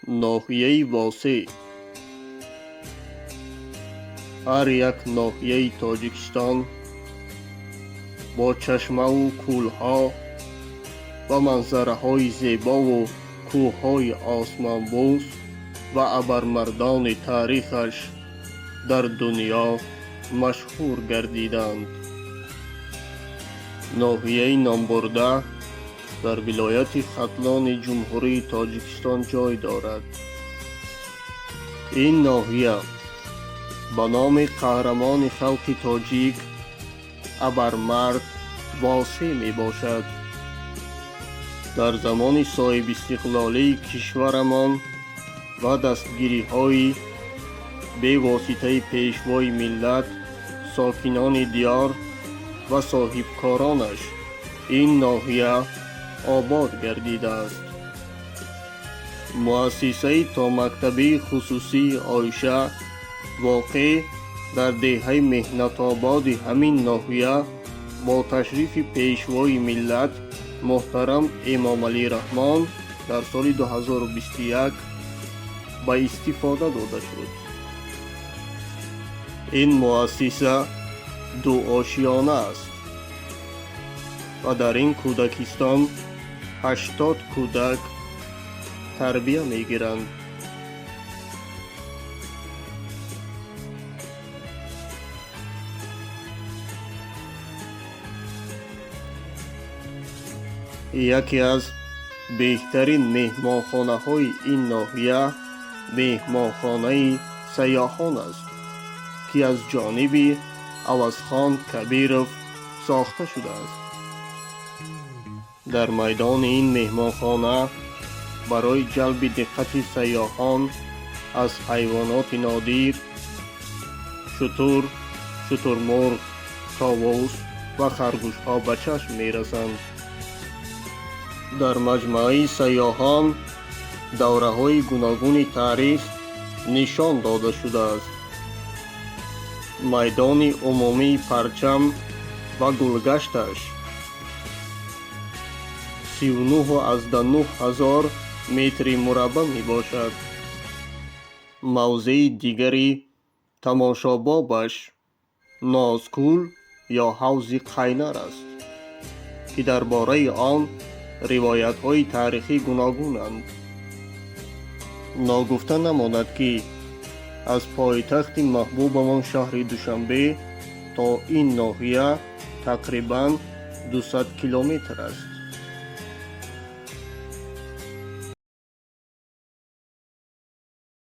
Ноҳияи Восеъ. Ҳар як ноҳияи Тоҷикистон бо чашмаву кӯлҳо ва манзараҳои зебову кӯҳҳои осмонбӯс ва абармардони таърихаш дар дунё машҳур гардиданд. Ноҳияи номбурда дар вилояти Хатлони Ҷумҳурии Тоҷикистон ҷой дорад. Ин ноҳия ба номи қаҳрамони халқи тоҷик абармард Восеъ мебошад. Дар замони соҳибистиқлолии кишварамон ва дастгириҳои бевоситаи Пешвои миллат, сокинони диёр ва соҳибкоронаш ин ноҳия обод гардидааст. Муассисаи томактабии хусусии Оиша воқеъ дар деҳаи Меҳнатободи ҳамин ноҳия бо ташрифи Пешвои миллат муҳтарам Эмомалӣ Раҳмон дар соли 2021 ба истифода дода шуд. Ин муассиса дуошёна аст ва дар ин кӯдакистон 80 кӯдак тарбия мегиранд. Яке аз беҳтарин меҳмонхонаҳои ин ноҳия меҳмонхонаи Сайёҳон аст, ки аз ҷониби Авазхон Кабиров сохта шудааст. Дар майдони ин меҳмонхона барои ҷалби диққати сайёҳон аз ҳайвоноти нодир шутур, шутурмурғ, товус ва харгӯшҳо ба чашм мерасанд. Дар маҷмӯаи Сайёҳон давраҳои гуногуни таърих нишон дода шудааст. Майдони умумии парчам ва гулгашташ 39,9 ҳазор метри мураббаъ мебошад. Мавзеи дигари тамошобобаш Нозкӯл ё ҳавзи Қайнар аст, ки дар бораи он ривоятҳои таърихӣ гуногунанд. Ногуфта намонад, ки аз пойтахти маҳбубамон шаҳри Душанбе то ин ноҳия тақрибан 200 километр аст.